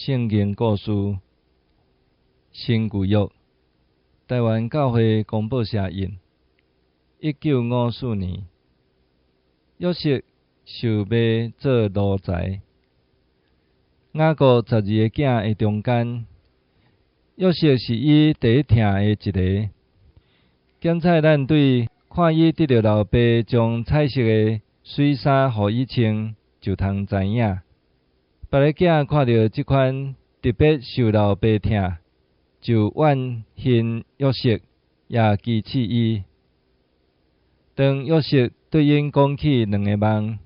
聖經故事，新舊約，臺灣教會公報社印，1954年，約瑟受賣做奴才。雅各12個囝的中間，約瑟是伊第一疼的一个。檢採咱對看伊得著老爸將彩色的水衫予伊穿，就通知影。別个囝看著這款特別受老爸疼，就怨恨約瑟，也忌齒伊。當約瑟對𪜶講起兩个夢，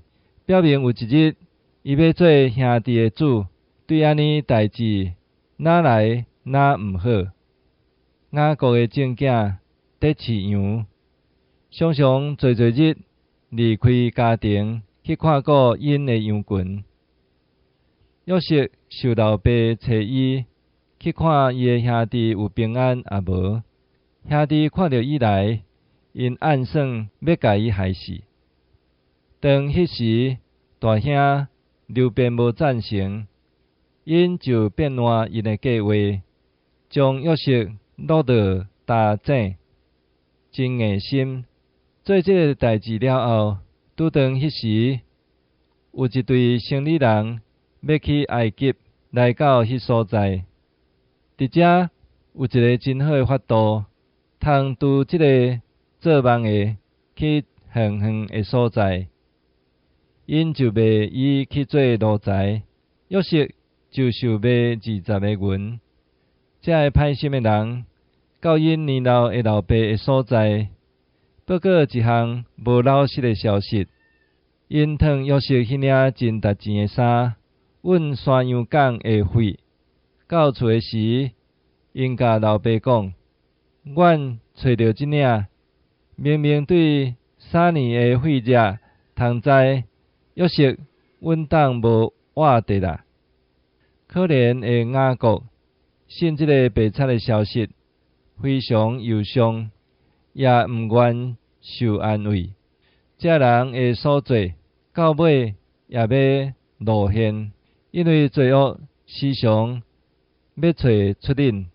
表明有一日伊欲做兄弟的主，對按呢代誌，哪來哪毋好。雅各的眾囝佇飼羊，常常濟濟日離開家庭去看顧𪜶的羊群。約瑟受老爸揣伊去看伊的兄弟有平安抑無？兄弟看著伊來，𪜶暗算欲共伊害死。當彼時大兄流便無贊成，𪜶就變換𪜶的計畫，將約瑟擄到大井，真硬心做這个代誌了後，拄當彼時有一隊生理人欲去埃及，來到彼所在，佇遮有一个真好的法度，通拄這个做夢的去遠遠的所在，𪜶就賣伊去做奴才，約瑟就受賣20个銀。這个歹心的人到𪜶年老的老爸的所在，報告一項無老實的消息。𪜶脫約瑟彼領真值錢的衫，揾山羊犅的血，到厝的時，𪜶共老爸講：阮揣著這領，明明對三年的血熱通知約瑟，阮黨無活著啦。可憐的雅各信這个白賊的消息，非常憂傷，也毋願受安慰。這人的所做，到尾也欲露現，因為罪惡時常欲揣出忍。